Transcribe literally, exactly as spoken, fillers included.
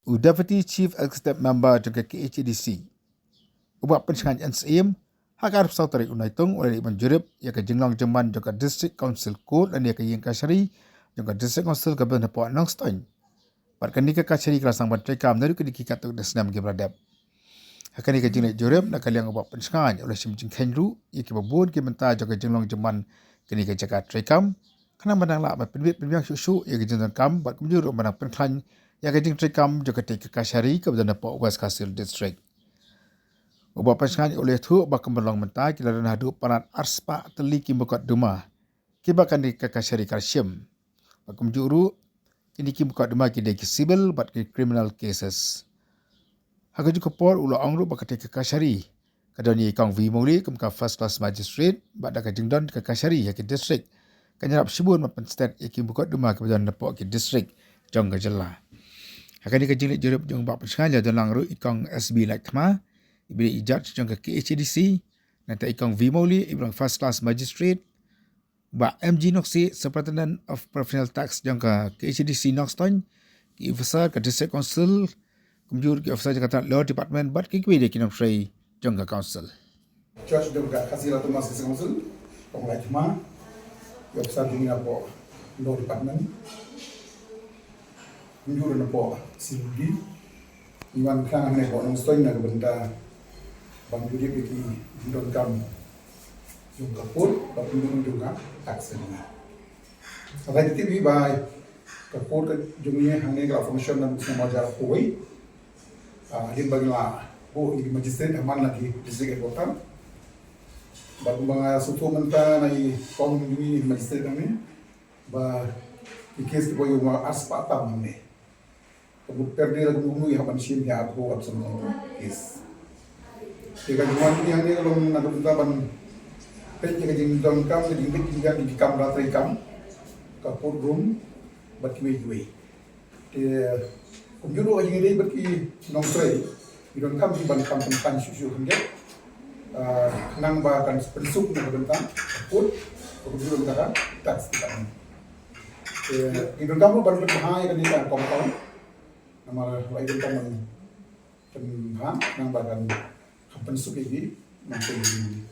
U Deputy Chief Executive Member jong ka K H A D C, u Bah Pynshngain N Syiem, ha ka arphew saw tarik u Naitung u la leit ban jurip ïa ka jinglong jingman jong ka District Council Court lane ïa ka ïing kashari jong ka District Council kaba don hapoh Nongstoiñ. Bad kane ka kashari ka la sdang ban treikam naduh kine ki katto katne snem kiba la dep. Ha kane ka jingleit jurip na ka liang u Bah Pynshngain u la shim jingkheiñ ruh ïa kiba bun ki bynta jong ka jinglong jingman kane ka jaka treikam, khnang ban nang lah ban pynbit pynbiang shuh shuh ïa ka jingdonkam bad kumjuh ruh ban nang pynkhlaiñ ïa ka jingtreikam jong katei ka kashari kaba don hapoh West Khasi Hills District. U Bah Pynshngain u la ïathuh ba kumba long mynta ki la don haduh palat arspah tylli ki mukotduma kiba kane ka kashari ka la shim. Bad kumjuh ruh, kine ki mukotduma ki dei ki civil bad ki criminal cases. Ha kajuh ka por u la ong ruh ba katei ka kashari ka don ïa i Kong V Mawlieh kum ka first class magistrate, bad da ka jingdon ka kashari ha ki district kan ïarap shibun ban pynstet ïa ki mukotduma kiba don hapoh ki district jong ka jylla. Ha kane ka jingleit jurip jong u Bah Pynshngain la don lang ruh i Kong S B Laitthma, iba dei i judge jong ka K H A D C, nangta i Kong V Mawlieh iba long first class magistrate, Bah M G Nongsiej, Superintendent of Professional Tax jong ka K H A D C Nongstoiñ, ki officer ka District Council, kumjuh ki officer jong ka Law Department bad kiwei de ki nongtrei jong ka Council. Judge jong ka Khasi Hills Autonomous District Council, Kong Laitthma, ki officer jong ngi napoh Law Department, kumjuh napoh C B D, ngi wan khnang hangne hapoh Nongstoiñ na ka bynta ban jurip ïa ki jingdonkam jong ka court bad kumjuh jong ka tax. Hynrei ngi tip hi ba ka court ka jong ngi hangne ka la function naduh u snem ar hajar arphew wei. Ah, hadien ba ngi la buh ïa ki magistrate ha man la ki district headquarter. Bad kumba nga sngewthuh mynta na i kong jong ngi magistrate hangne ba ki case kiba ïoh ma arspah tam hangne. Ka mut per day la ka mut ngi hap ban shim ïa arphew arphew san case. Te ka jingwan jong ngi hangne ka long na ka bynta ban peit ïa ka jingdonkam, ka jingbit jingbiang, ki kamra treikam, ka court room bad kiwei kiwei. Te kumjuh ruh ka jingïadei bad ki nongtrei, ki donkam ki ban kham pynpang shuh shuh khyndiat. Ah, khnang ba kan pynsuk na ka bynta ka court, ka kumjuh ruh ka tax ki ban. Te ngi donkam ruh ban pynbha ïa kane ka compound. Namar ba ngi donkam ban pynbha khnang ba kan kham pynsuk ïa ki nongtrei.